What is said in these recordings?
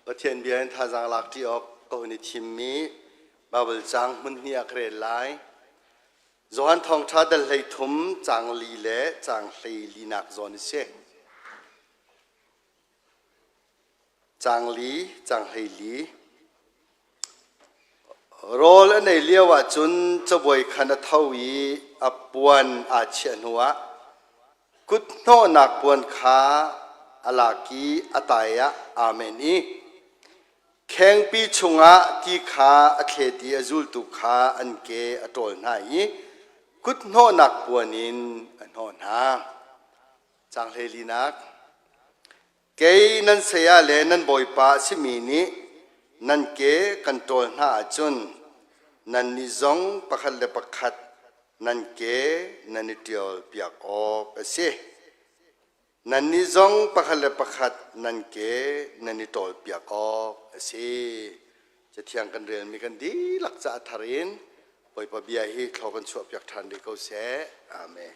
Pathian bia in thazaang lak ṭi awk ka hun i thimmi Baibal caang hmun hnih ah ka rel lai. Johan Thawngṭha dal 13 caang li le caang 14nak zawn a si. Caang li, caang 14. Rawl an ei lio ahcun cabuai khan a tho i a puan aa chiah hnuah kut hnawhnak puan kha a lak i a tai ah aa men i khengpi chungah ti kha a thlet i a zultu kha an ke a ṭawl hna i kut hnawhnak puan in a hnawh hna. Caang hleilinak Kei nan saya le nan bawipa a simi nih nan ke kan ṭawl hna ahcun nannih zong pakhat le pakhat nan ke nan i ṭialpiak awk a si. Nannih zong pakhat le pakhat nan ke nan i ṭawlpiak awk a si. Cathiang kan relmi kan dihlak caah thar in Bawipa bia hi thlaw kan chuahpiak ṭhan rih ko seh. Amen.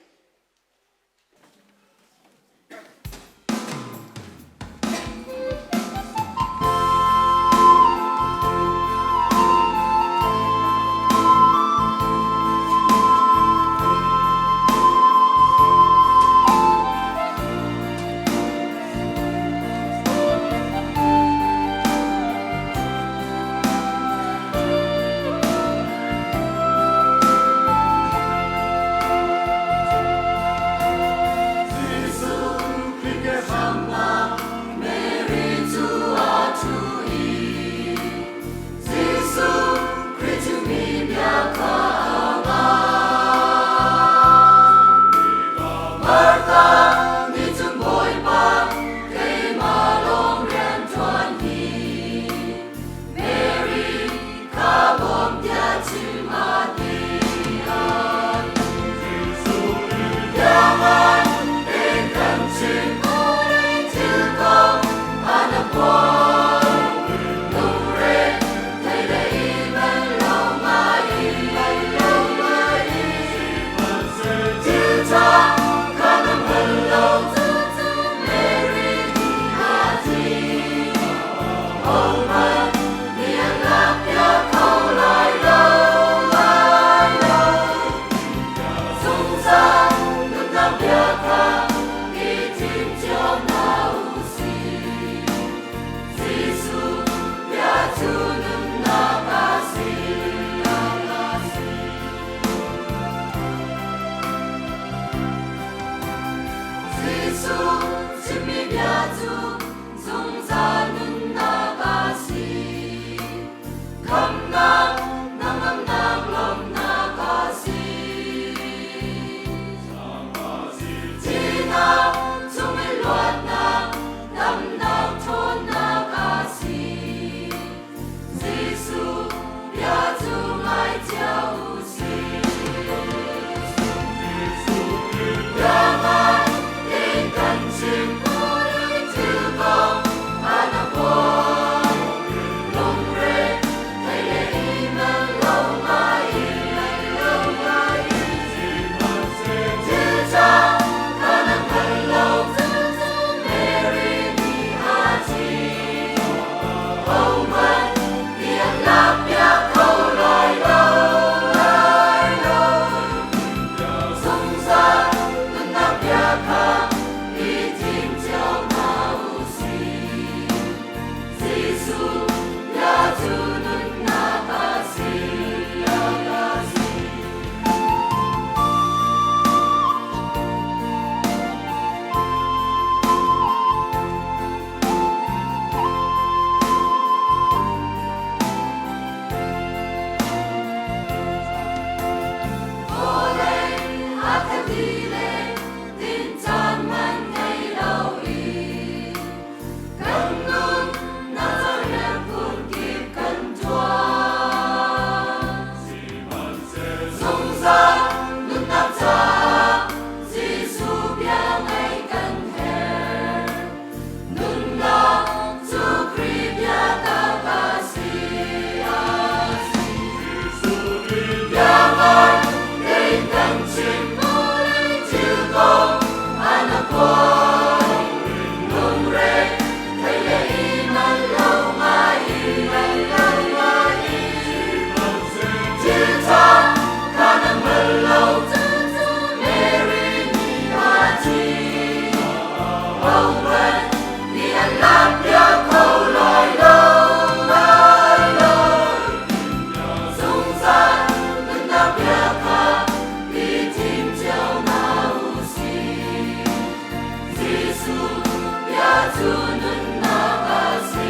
cu nunnak a si.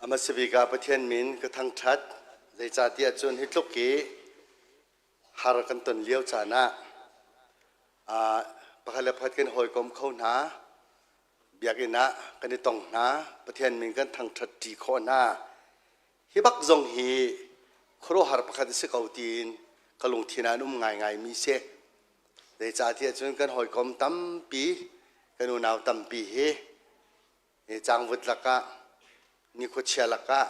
A hmasa bik ah Pathian min ka thangṭhat. Zeicahtiah cun hi tluk i har kan ton lio caan ah pakhat le pakhat kan hawikom kho hna. Biakinn ah kan i tong hna. Pathian min kan thangṭhat ṭi khawh hna. Hi bak zong hi khuaruahhar pakhat a si ko tiin ka lungthin ah an um ngaingaimi si. Zeicahtiah cun kan hawikom tampi, kan unau tampi hi Hi cangvut lakah, nikhuachia lakah,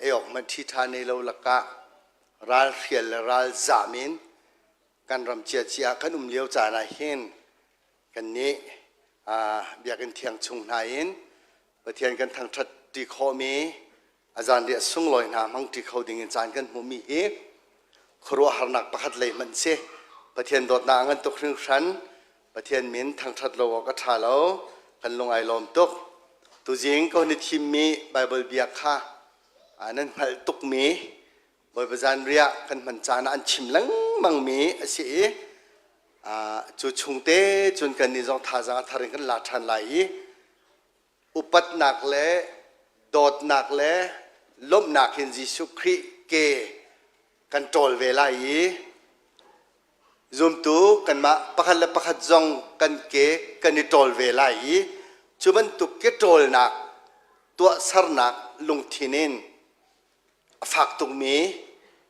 ei awk hmanh ṭhiṭha nei lo lakah, ralhrial le ralzam in kan ram ciacia kan um lio caan ah hin kannih biakinn thiang chung hna in Pathian kan thangṭhat ṭi khawhmi a zanriah sunglawi hna hmang ṭi kho ding in caan kan hmuhmi hi khuaruahharnak pakhat lei hmanh si. Pathian dawtnak a ngan tuk hringhran. Pathian min thangṭhat lo awk a ṭha lo. Kan lung ai lawm tuk. Tuzing ka hun i thimmi Baibal bia kha nan hngalh tukmi Bawipa zanriah kan hman caan ah an chim lengmangmi a si i cu chungte cun kannih zong thazaang a thar in kan la ṭhan lai i upatnak le dawtnak le lawmhnak in Jesuh Khrih ke kan ṭawl ve lai i zumtu kanmah pakhat le pakhat zong kan ke kan i ṭawl ve lai i cu bantuk ke ṭawlnak tuahsernak lungthin in A fak tukmi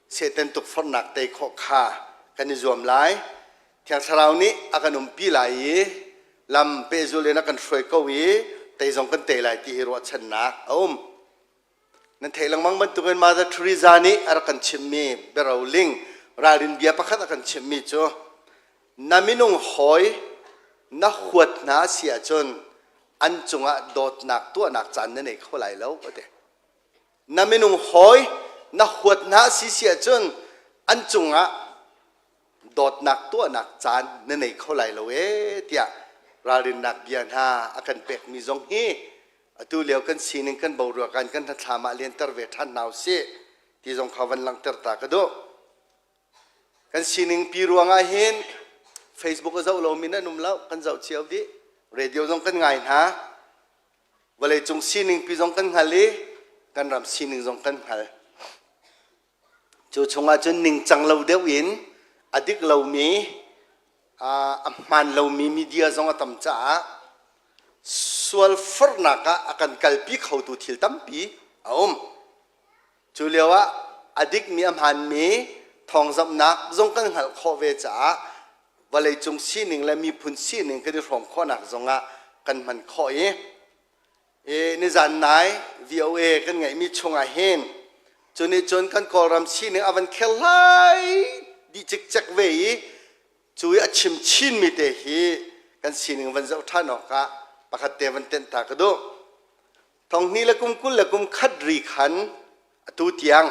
Satan tukforhnak tei khawh kha kan i zuam lai. Thiang Thlarau nih a kan umpi lai i lam pehzul in a kan hruai ko i tei zong kan tei lai ti hi ruahchannak a um. Nan theih lengmang bantukin Mother Teresa nih a rak kan chimhmi biaroling ralrin bia pakhat a kan chimhmi cu na minung hawi na huat hna si ahcun an cungah dawtnak tuahnak caan na nei kho lai lo a ti. Na minung hawi na huat hna a si si ahcun an cungah dawtnak tuahnak caan na nei kho lai lo ee tiah ralrinnak bia hna a kan pekmi zong hi atu lio kan sining kan boruak an kan hnathlam ah lianter ve ṭhan hna usih ti zong kha van langhter ta ka duh. Kan sining pi ruangah hin Facebook a zoh lomi nan um lo, kan zoh cio dih. Radio zong kan ngai hna. Vawleicung sining pi zong kan hngal i kan ram sining zong kan hngal. Cu chungah cun ningcang lo deuh in a dik lomi, a hmaan lomi media zong a tam caah sual forhnak ah a kan kalpi khotu thil tampi a um. Cu lio ah a dikmi a hmaanmi thawngzamhnak zong kan hngalh khawh ve caah vawleicung sining le miphun sining kan i hrawm khawhnak zongah kan hman khawh i nizan nai VOA kan ngeihmi chungah hin cu nih cun kan Kawlram sining a van khel hlai dih cikcek ve i cu i a chim chinmi te hi kan sining van zoh ṭhan awkah pakhat te van tenh ta ka duh. Thonghnih le kum 20 le kum khat ri khan atu tiang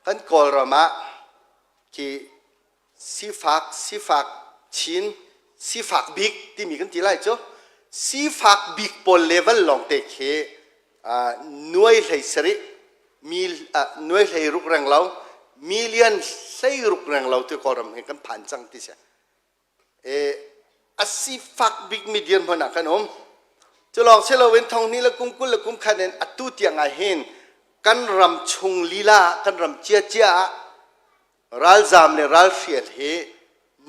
kan Kawlram ah khi sifak sifak chin sifak bik timi kan ti lai cu sifak bik pawl level lawng te khi nuai hlei sarih mil nuai hlei ruk reng lo million hlei ruk reng lo ti Kawlram hi kan phan cang ti si. A sifak bikmi dirhmun ah kan um. Cu lawng si loin thonghnih le kum 20 le kum khat in atu tiang ah hin kan ram chung lila kan ram ciacia ah ralzaam le ralhrial hi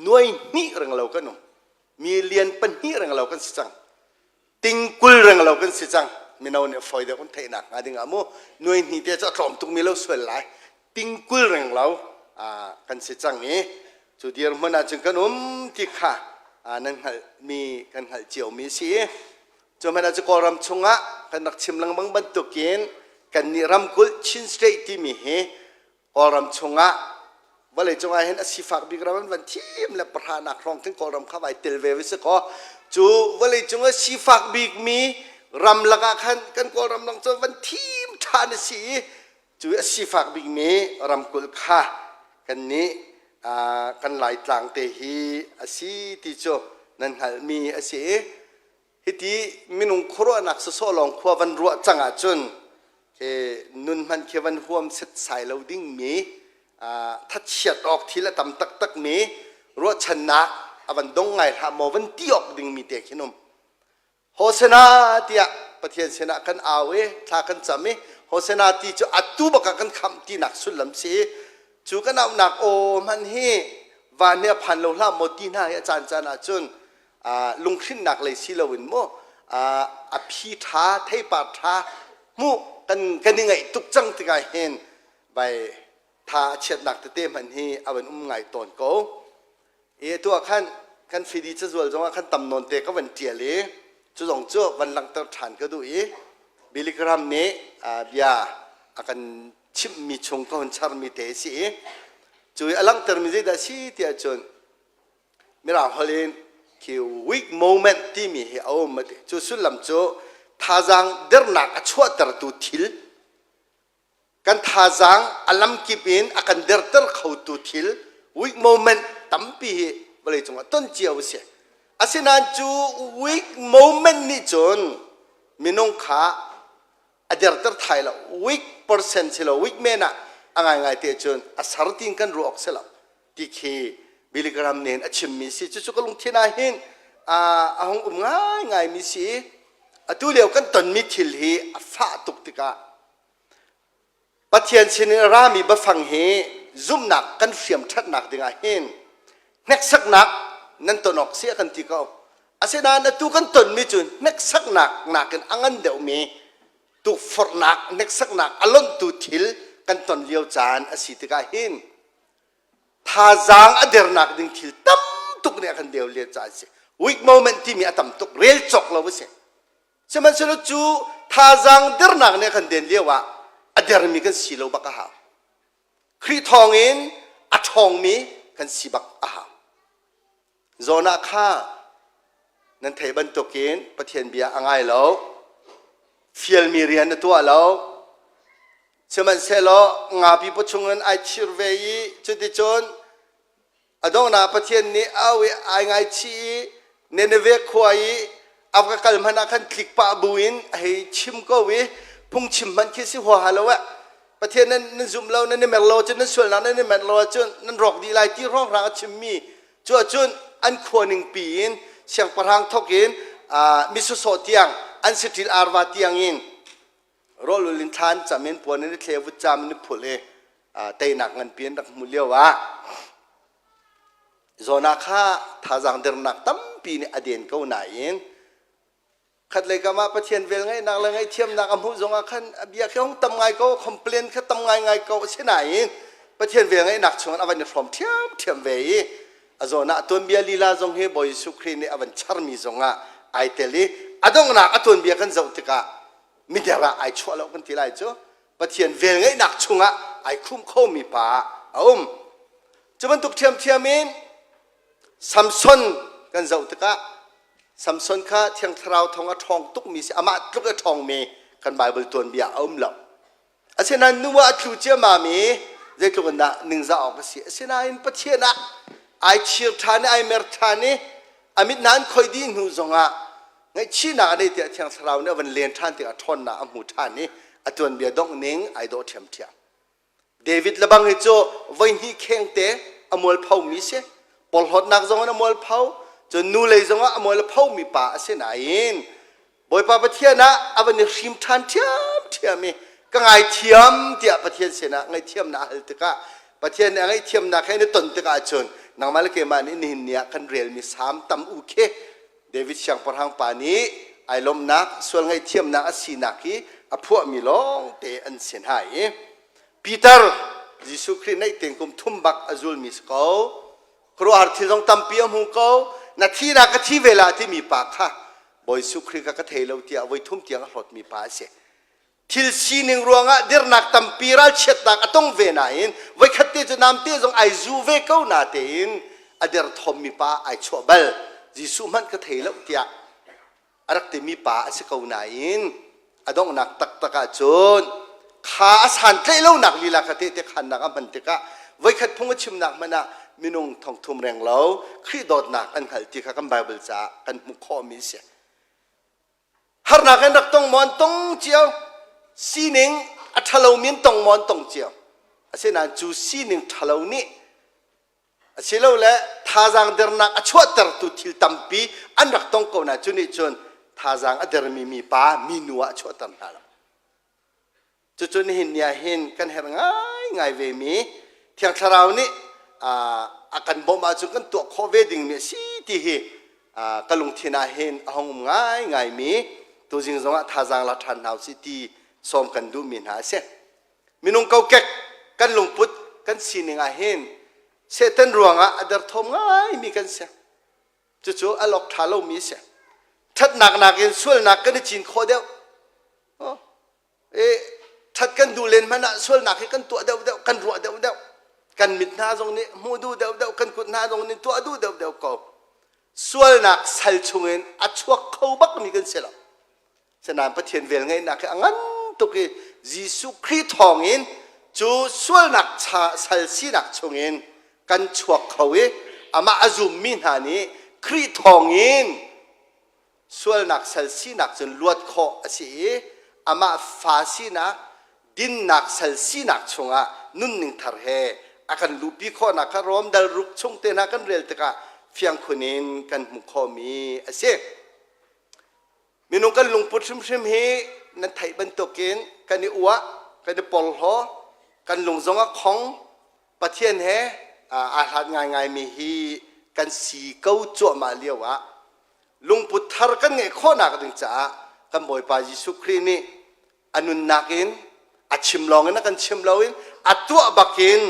nuai hnih reng lo kan um. Million pahnih reng lo kan si cang. Ting 20 reng lo kan si cang. Mino nih fawi deuh kan theihnak hnga ding ah mu nuai hnih te cu a tlawm tukmi lo sual lai. Ting 20 reng lo kan si cang i cu dirhmun ahcun kan um ti kha nan hngalhmi kan hngalh ciomi a si i cu hmanh ah cu Kawlram chungah kan rak chim lengmang bantukin kannih ramkulh Chin State timi hi Kawlram chungah vawleicung ah hin a sifak bik ram an van thim le pahranak hrawng khin Kawlram kha vai tel ve va si kaw cu vawleicung a sifak bikmi ram lakah khan kan Kawlram lawng cu van thim ṭhan a si i Cu a sifak bikmi ramkulh kha kannih kan Laitlang te hi a si ti cu nan hngalhmi a si i hiti minung khuaruahnak sawsawh lawng khua van ruah cang ahcun. Khi nun hmanh khi van huam setsai lo dingmi thachiat awk thil a tam taktakmi ruahchannak a van dong ngai hlah maw van ti awk dingmi te khin um. Hosana tiah Pathian sinah kan au i thla kan cam i Hosana ti cu atu bak ah kan khamh tinak sullam si i cu kan auhnak aw hmanh hi van hi a phan lo hlah maw ti hna hi a caan caan ahcun lunghrinnak lei si loin maw a phi ṭha theipar ṭha hmuh kan kan i ngaih tuk cang tikah hin vai tha a chiatnak tete hmanh hi a van um ngai tawn ko. I atu ah khan kan fidi cazual zongah khan tam nawn te ka van ṭial i cu zong cu van langhter ṭhan ka duh i Billy Graham nih bia a kan chimhmi chung ka hun charmi te a si i cu i a langhtermi zeidah a si tiah cun Mirang holh in khi weak moment timi hi a um a ti. Cu sullam cu thazaang dernak a chuahtertu thil kan thazaang a lamkip in a kan derter khotu thil weak moment tampi hi vawleicung ah ton cio a si. Asinain cu weak moment nih cun minung kha a derter thai lo. Weak person si lo, weak man ah a ngaingai te cun a sar tiin kan ruah awk si lo ti khi Billy Graham nih a chimmi si. Cucu ka lungthin ah hin a hung um ngaingaimi si. Atu lio kan tonmi thil hi a fah tuk tikah Pathian sinin a rami biafang hi zumhnak kan hriam ṭhatnak dingah hin hneksaknak nan ton awk si a kan ti ko. Asinain atu kan tonmi cu hneksaknak nakin a ngan deuhmi tukforhnak, hneksaknak a lonhtu thil kan ton lio caan a si tikah hin thazaang a dernak ding thil tam tuk nih a kan deu lio caan a si. Weak moment timi a tam tuk, rel cawk lo a si. Sihmanhsehlaw cu thazaang dernak nih a kan den lio ah a dermi kan si lo bak a hau. Khrih thawngin a ṭhawngmi kan si bak a hau. Jonah kha nan theih bantukin Pathian bia a ngai lo, fialmi rian a tuah lo. Sihmanhsehlaw ngapi paw chungin ai chir ve i cuticun A donghnak Pathian nih au i ai ngaichih i Nineveh khua i a va kal hmanh ah khan tlik pah buin a hei chim ko i phungchim hmanh khi si huaha lo eh. Pathian nan, nan zum lo, nan i mer lo ahcun, nan sualnak nan i mer lo ahcun nan rawk dih lai ti hrawnghrang a chimmi cu ahcun an khua ningpi in siangpahrang thawk in uh, misawsawh tiang an saṭil arva tiang in rawlul in thla an cam in puan in i thle vutcam in i phulh i teinak nganpi an rak hmuh lio ah Jonah kha thazaang dernak tampi nih a den ko nain khatlei kam ah Pathian velngeihnak le ngaihthiamnak a hmuh zongah khan a bia khi hong tam ngai ko complain kha tam ngai ngai ko asinain Pathian velngeihnak chungin a van i hrawm ṭhiamṭhiam ve i a zawn ah tuanbia lila zong hi Bawi Jesuh Khrih nih a van charmi zongah ai tel i a donghnak a tuanbia kan zoh tikah mider ah ai chuah lo kan ti lai cu Pathian velngeihnak chungah ai khum khomi pa a um. Cu bantuk ṭhiamṭhiam in Samson kan zoh tikah Samson kha Thiang Thlarau thawng a ṭhawng tukmi si amah tluk a ṭhawngmi kan Baibal tuanbia a um lo. Asinain nu ah a tlu ciammam i zeitluk in dah ningzah awk a si. Asinain Pathian ah ai chir ṭhan i ai mer ṭhan i a mit hna an khoi dih hnu zongah Ngaihchihnak a nei tiah Thiang Thlarau nih a van len ṭhan tikah ṭhawnnak a hmu ṭhan i a tuanbia dongh ning ai dawh ṭhiamṭhiam. David le bang hi cu voihnih khengte a mualphomi si. Porhlawtnak zong in a mualpho, cun nu lei zongah a mual a phomi pa a si nain Bawipa Pathian ah a van i hrim ṭhan ṭhiamṭhiam i ka ngaithiam tiah Pathian sinah ngaihthiamnak a hal tikah Pathian nih a ngaihthiamnak he na ton tikah cun nangmah le keimah nih nihin ni ah kan relmi Salm tam u khi David siangpahrang pa nih ai lawmhnak sual ngaihthiamnak a sinak hi a phuahmi lawng te an si hna i Peter Jesuh Khrih neih tein kum thum bak a zulmi si ko khuaruahhar thil zong tampi a hmu ko na thihnak ka thi ve la timi pa kha Bawi Jesuh Khrih ka ka thei lo tiah voi thum tiang a hlawtmi pa a si Thil sining ruangah dirnak tampi ralchiatnak a tong ve nain voikhat te cu namte zong ai zu ve ko na tein a derthawmmi pa ai chuah bal. Jesuh hmanh ka thei lo tiah a rak timi pa a si ko nain a donghnak taktak ahcun kha a santlaih lonak lila kha tehte khannak a hman tikah voikhat phung a chimnak hmanh ah minung thongthum reng lo Khrih dawtnak an hngalh ti kha kan Bible caah kan hmuh khawhmi a si. Harnak an rak tong maw an tong cio. Sining a ṭhalomi an tong maw an tong cio. Asinain cu sining ṭhalo nih asilole thazaang dernak a chuahtertu thil tampi an rak tong ko na cu nih cun thazaang a dermi mipa minu ah a chuahter hna lo. Cucu nihin ni ah hin kan herh ngaingai ve mi Thiang Thlarau nih a kan bawmh ahcun kan tuah khawh ve dingmi a si ti hi ka lungthin ah hin a hung um ngaingai mi tuzing zongah thazaang la ṭhan hna usih ti sawm kan duhmi hna a si. Minung kokek kan lungput kan sining ah hin Satan ruangah a derthawm ngaimi kan si. Cucu al awk ṭha lomi a si. Ṭhatnak nakin sualnak kan i cin khawh deuh. E, ṭhat kan duh len hmanh ah sualnak hi kan tuah deuhdeuh, kan ruah deuhdeuh. Kan mit hna zong nih hmuh duh deuhdeuh, kan kut hna zong nih tuah duh deuhdeuh ko. Sualnak sal chungin a chuak kho bakmi kan si lo. Sinain Pathian velngeihnak hi a ngan tuk i Jesuh Khrih thawngin cu sualnak sal sinak chungin kan chuak kho i amah a zummi hna nih Khrih thawngin sualnak sal sinak cun luat khawh a si i amah fa sinak dinnak sal sinak chungah nunning thar he a kan luhpi khawhnak kha Rom dal ruk chung te hna kan rel tikah fiang khun in kan hmuh khawhmi a si. Minung kan lungput hrimhrim hi nan theih bantukin kan i uah, kan i porhlaw, kan lung zong a khong, Pathian he aa hlat ngaingaimi hi kan si ko cuahmah lio ah lungput thar kan ngeih khawhnak ding caah kan Bawipa Jesuh Khrih nih a nunnak in a chim lawng in a kan chim loin a tuah bakin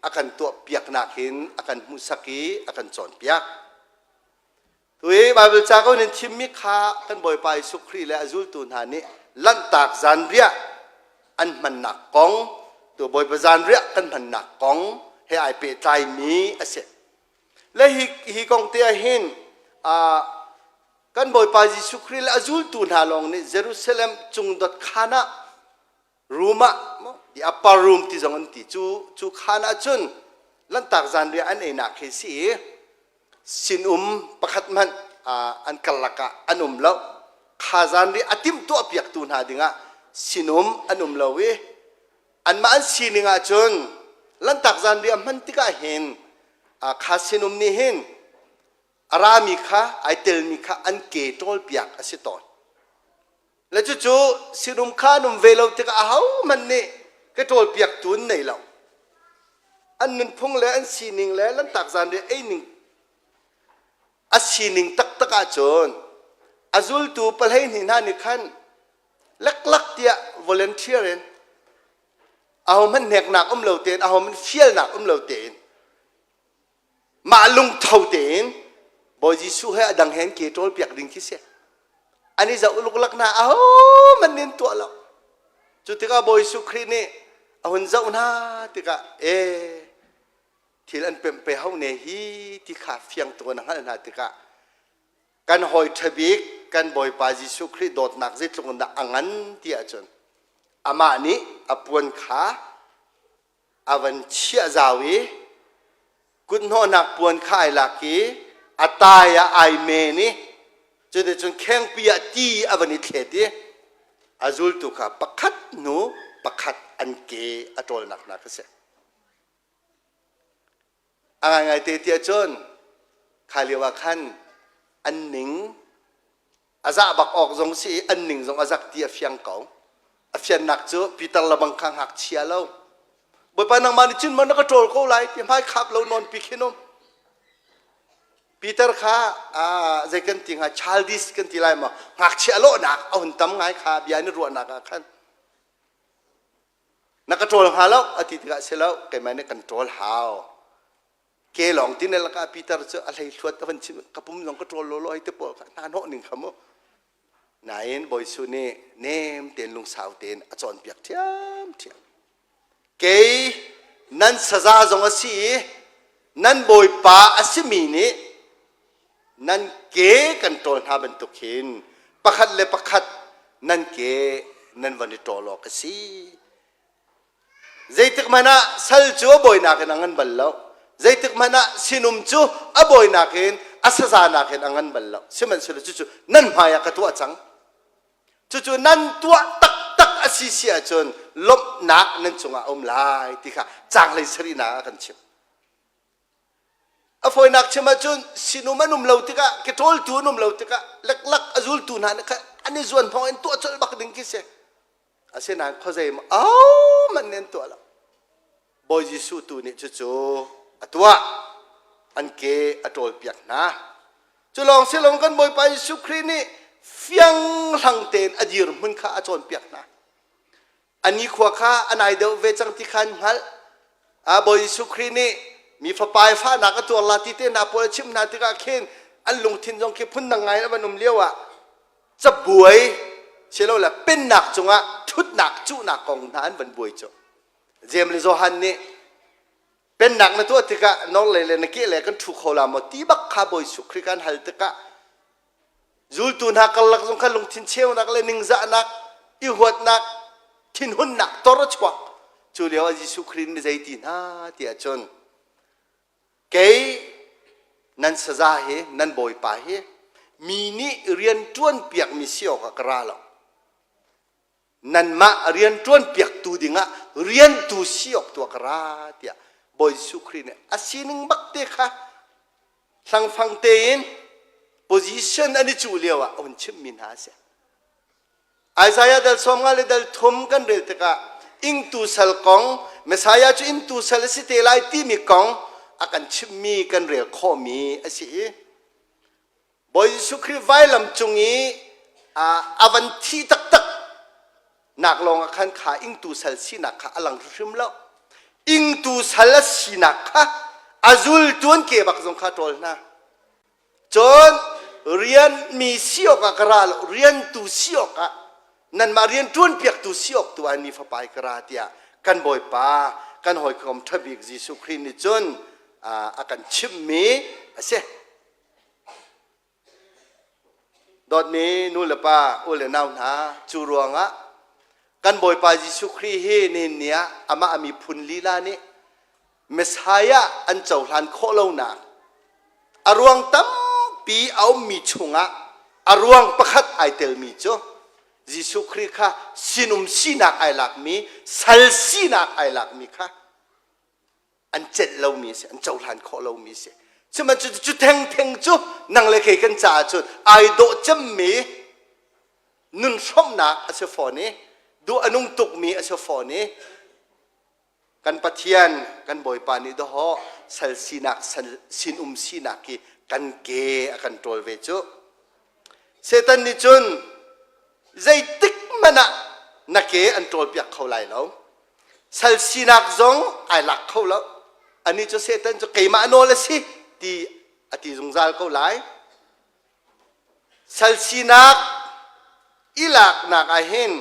a kan tuah piaknak in a kan hmuhsak i a kan cawnpiak. Tui Baibal ca ko nan thimmi kha kan Bawipa Jesuh Khrih le a zultu hna nih Lanhtak zanriah an hmannak kong, tu Bawipa zanriah kan hmannak kong he ai pehtlaimi a si. Le hi, hi kong te ah hin uh, kan Bawipa Jesuh Khrih le a zultu hna lawng nih Jerusalem cungdot khaan ah room ah the upper room ti zong an ti cu cu khaan ah cun lanhtak zanriah an einak khi si i sinum pakhat hmanh an karlak ah an um lo kha zanriah a timhtuah piaktu hna dingah sinum an um lo i anmah an sining ah cun lanhtak zanriah hman tikah hin kha sinum nih hin a rami kha ai telmi kha an ke ṭawlpiak a si tawn Le cucu sinum kha an um ve lo tikah ahohmanh nih ka ṭawlpiaktu an nei lo. An nunphung le an sining le lanhtak zanriah ei ning a sining taktak ahcun a zultu 12 hna nih khan leklak tiah volunteer in ahohmanh hneknak um lo tein ahohmanh fialnak um lo tein Mah lungtho tein Bawi Jesuh he a dang he an ke ṭawl piak ding khi si. An i zoh luklak hna ahohmanh nih an tuah lo. Cu tikah Bawi Jesuh Khrih nih a hun zoh hna tikah e thil an pemh pe ho ne hi ti kha fiang tuk in a hngalh hna tikah kan hawi ṭha bik kan Bawipa Jesuh Khrih dawtnak zeitluk in dah a ngan ti ahcun amah nih a puan kha a van chiah zau i kuthnawhnak puan kha ai lak i a tai ah ai men i cuticun khengpi ah ti a van i thlet i a zultu kha pakhat hnu pakhat an ke a ṭawlnak hna kha si. A ngaingai te tiah cun kha lio ah khan an ning a zah bak awk zong si i an ning zong a zak ti a fiang ko a fiannak cu Peter lebang kha ngakchia lo Bawipa nangmah nih cun maw na ka ṭawl ko lai ti hmai khap lo nawn pi khin um Peter kha zei kan ti hnga childish kan ti lai maw ngakchia lawhnak a hun tam ngai kha bia ni ruahnak ah khan na ka ṭawl hnga lo a ti tikah si lo keimah nih kan ṭawl hau ke lawng tin lakah Peter cu a hleihluat a van chim ka pum zong ka ṭawl lawlaw hei ti pawl kha hna hnawh ning kha mu nain Bawi Jesuh nih nem tein lungsau tein a cawnpiak ṭhiamṭhiam kei nan saza zong a si i nan bawipa a simi nih nan ke kan ṭawl hna bantuk hin pakhat le pakhat nan ke nan van i ṭawl awk a si Zeitik hmanh ah sal cu a bawinak in a ngan bal lo. Zeitik hmanh ah sinum cu a bawinak in a saza nakin a ngan bal lo. Sihmanhsehlaw cucu nan hmaiah ka tuah cang. Cucu nan tuah taktak a si si ahcun lawmhnak nan cungah a um lai ti kha caang hlei sarihnak ah kan chim. A fawinak chim ahcun sinum an um lo tikah ke ṭawltu an um lo tikah leklak a zultu hna nih khan an i zuan thawng in tuah colh bak ding khi si. Asinain khuazei maw ahohmanh nih an tuah lo. Bawi Jesuh tu nih cucu a tuah. An ke a ṭawlpiak hna. Cu lawng si lo kan Bawipa Jesuh Khrih nih fiang hlang tein a dirhmun kha a cawnpiak hna. A nikhua kha a nai deuh ve cang ti kha an hngalh. A Bawi Jesuh Khrih nih mi fapa i fahnak a tuar la ti te hna pawl a chimh hna tikah khin an lungthin zong khi phundang ngai in a van um lio ah cabuai silole pennak cungah ṭhutnak cuhnak kong hna an van buai cu. Jeim le Johan nih pennak na tuah tikah norlei le na kehlei kan ṭhu kho la maw ti bak kha Bawi Jesuh Khrih kan hal tikah Zultu hna karlak zong kha lungthin cheunak le ningzahnak, i huatnak, thinhunnak tor a chuak. Cu lio ah Jesuh Khrih nih zei ti hna ti ahcun kei nan saza hi nan bawipa hi mi nih rian ṭuan piakmi si awkah ka ra lo. Nanmah rian ṭuan piaktu dingah riantu si awk tu ah ka ra tiah Bawi Jesuh Khrih nih a sining bak te kha hlangfang tein position an i cuh lio ah a hun chimhmi hna a si. Isaiah dal 50 le dal thum kan rel tikah ingtu sal kong Messiah cu ingtu sal a si te lai timi kong a kan chimhmi kan rel khawhmi a si i Bawi Jesuh Khrih vailam cung i a van thi taktak nak lawng ah khan kha ingtu sal sinak kha a lang hrimhrim lo. Ingtu sal a sinak kha a zultu an ke bak zong kha ṭawl hna. Cun rian mi si awkah ka ra lo, riantu si awkah nanmah rian ṭuan piaktu si awk tu ah ni fapa ka ra tiah kan Bawipa kan hawikom ṭha bik Jesuh Khrih nih cun a kan chimhmi a si. Dawtmi nu le pa, u le nau hna, cu ruangah kan Bawipa Jesuh Khrih hi nihin ni ah amah a miphun lila nih Messiah an cohlan khawh lonak a ruang tampi a ummi chungah a ruang pakhat ai telmi cu Jesuh Khrih kha sinum sinak ai lakmi, sal sinak ai lakmi kha an celh lomi a si an cohlan khawh lomi a si sihmanhsehlaw cu thengtheng cu nang le kei kan caah cun ai dawh cemmi nun hrawmhnak a si fawn i duh a nung tukmi a si fawn i kan Pathian kan Bawipa nih dawhawh sal sinak sinum sinak hi kan ke a kan ṭawl ve cu Satan nih cun zeitik hmanh ah na ke an ṭawlpiak kho lai lo Sal sinak zong ai lak kho lo. Anih cu Satan cu keimah nawl a si ti a ti zungzal ko lai. Sal sinak i laknak ah hin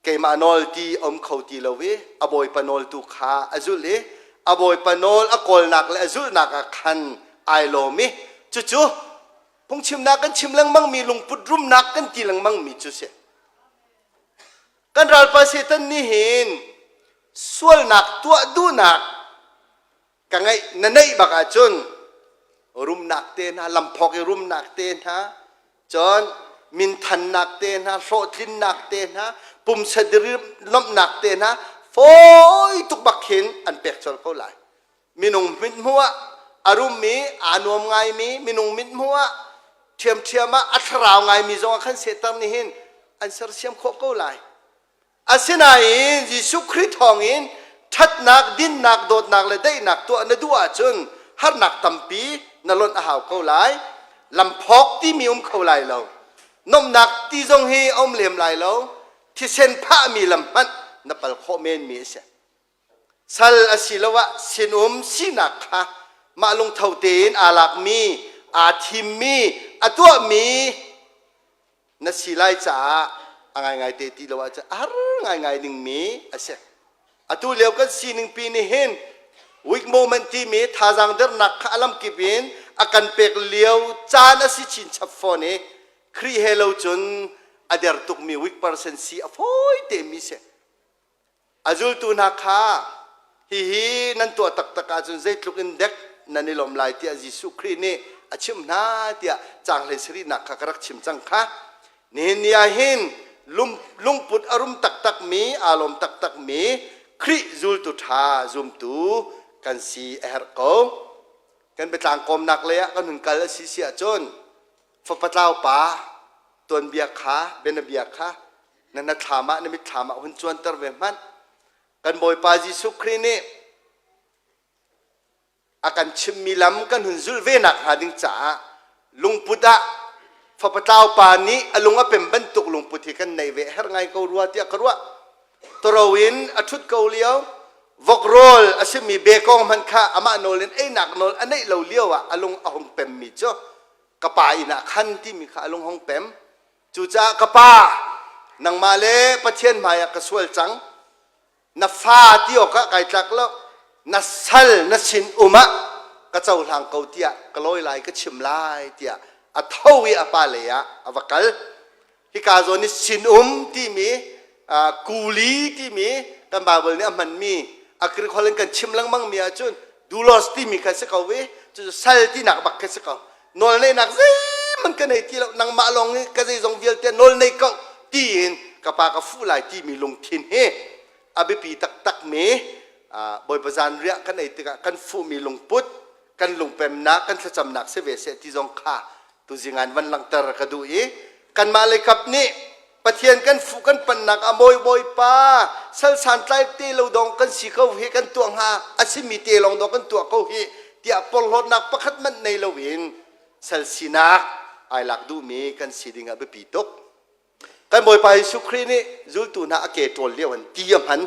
keimah nawl ti a um kho ti lo i a bawipa nawl tu kha a zulh i a bawipa nawl a kawlnak le a zulhnak ah khan ai lawm i cucu phungchimnak kan chim lengmangmi lungput rumnak kan ti lengmangmi cu si. Kan ralpa Satan nih hin sualnak tuah duhnak ka ngeih na neih bak ahcun rumnak te hna lamphawk i rumnak te hna cun minthannak te hna hlawhtlinnak te hna pumsa lawmhnak te hna fawi tuk bak khin an pek colh ko lai Minung mithmuh ah a rummi, aa nuam ngaimi, minung mithmuh ah ṭhiamṭhiam ah a thlarau ngaimi zong ah khan Satan nih hin an sersiam khawh ko lai. Asinain Jesuh Khrih thawngin ṭhatnak, dinnak, dawtnak le daihnak tuah na duh ahcun harnak tampi na lonh a hau ko lai. Lamphawk timi um kho lai lo. Nomhnak ti zong hi a um lem lai lo. Thisen phahmi lam hmanh na pal khawh menmi a si. Sal asiloah sinum sinak kha mah lungtho tein aa lakmi, aa thimmi, a tuahmi na si lai caah a ngaingai te ti lo ahcun a har ngaingai dingmi a si. Atu lio kan sining pi nih hin weak moment timi thazaang dernak kha a lamkip in a kan pek lio caan a si chinchap fawn i Khrih he lo cun a der tukmi weak person si a fawi temi si. A zultu hna kha hihi nan tuah taktak ahcun zeitluk in dek nan i lawm lai tiah Jesuh Khrih nih a chimh hna tiah caang hlei sarihnak kha ka rak chim cang kha. Nihin ni ah hin Lungput a rum taktakmi, aa lawm taktakmi Khrih zultu ṭha zumtu kan si a herh ko. Kan biatlang kawmnak lei ah kan hun kal a si si ahcun fapa tlau pa tuanbia kha bianabia kha na hnathlam ah na mitthlam ah hun cuanter ve hmanh. Kan Bawipa Jesuh Khrih nih a kan chimmi lam kan hun zulh ve nak hnga ding caah lungput ah fapa tlau pa nih a lung a pem bantuk lungput hi kan neih ve herh ngai ko rua tiah ka ruah. Toro in a ṭhut ko lio vok rawl a simi bekawng hmanh kha amah nawl in einak nawl a neih lo lio ah a lung a hung pemmi cu ka pa inn ah khan timi kha a lung hung pem. Cucaah ka pa, nangmah le Pathian hmaiah ka sual cang. Na fa ti awkah kai tlak lo. Na sal na sin um ah ka cohlang ko tiah ka lawi lai ka chim lai tiah a tho i a pa lei ah a va kal. Hika zawn i sinum timi kuli timi kan Bible nih a hmanmi a Greek holh in kan chim lengmang mi ahcun doulos timi kha si ko i cucu sal tinak bak kha si ko. Nawl neihnak zeihmanh ka nei ti lo nangmah lawng hi ka zeizong vialte nawl nei ko tiin ka pa ka fuh lai timi lungthin hi a biapi taktakmi Bawipa zanriah kan ei tikah kan fuhmi lungput kan lungpemnak kan thlacamnak si ve seh ti zong kha tuzing an van langhter ka duh i kanmah lei kap nih Pathian kan fuh kan pannak ah mawi bawipa sal santlai te lo dong kan si ko hi kan tuah hnga a simi te lawng dong kan tuah ko hi tiah porhlawtnak pakhat manh nei loin sal sinak ai lak duhmi kan si ding ah biapi tuk. Kan Bawipa Jesuh Khrih nih zultu hna a ke ṭawl lio in ti a hman.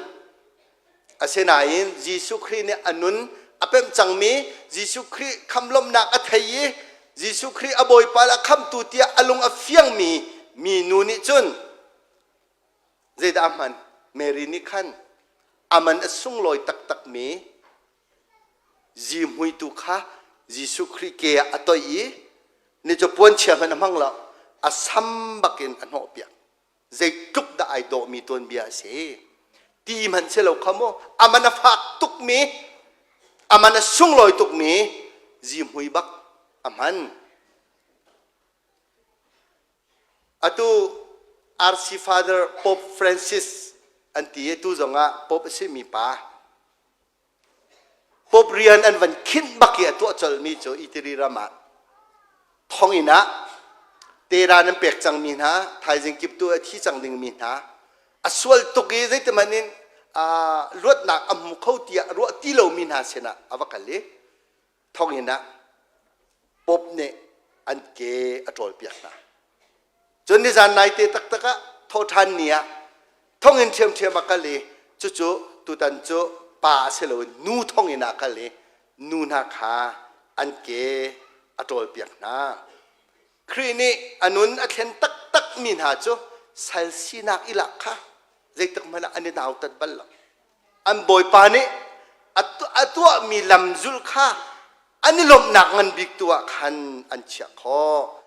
Asinain Jesuh Khrih nih a nun a pemh cangmi Jesuh Khrih khamlawmnak a thei i Jesuh Khrih a Bawipa le a khamtu tiah a lung a fiangmi minu nih cun zeidah a hman? Mary nih khan a man a sunglawi taktakmi zihmui tu kha Jesuh Khrih ke ah a toih i ni cu puanchia hmanh a hmang lo a sam bakin a hnawhpiak zeitluk dah ai dawhmi tuanbia a si ti hmanh si lo kha mu a man a fak tukmi a man a sunglawi tukmi zihmui bak a hman atu RC Father Pope Francis an ti i tu zongah Pope a simi pa Pope rian an van khinh bak i a tuah colhmi cu Italy ram ah thonginn ah tera nan pek cangmi hna thaizing kip tu a thi cang dingmi hna a sual tuk i zeitihmanh in luatnak a hmu kho tiah ruah ti lomi hna sinah a va kal i thonginn ah Pope nih an ke a ṭawlpiak hna. Cun nizan naite taktak ah thawhṭhan ni ah thonginn ṭhiamṭhiam a kal i cucu tutan cu pa a si loin nu thonginn ah a kal i nu hna kha an ke a ṭawlpiak hna. Khrih nih a nun a thlen taktakmi hna cu sal sinak i lak kha zeitik hmanh ah an i nautat bal lo. An bawipa nih a tuahmi lam zulh kha an i lawmhnak ngan bik tu ah khan an chiah khawh.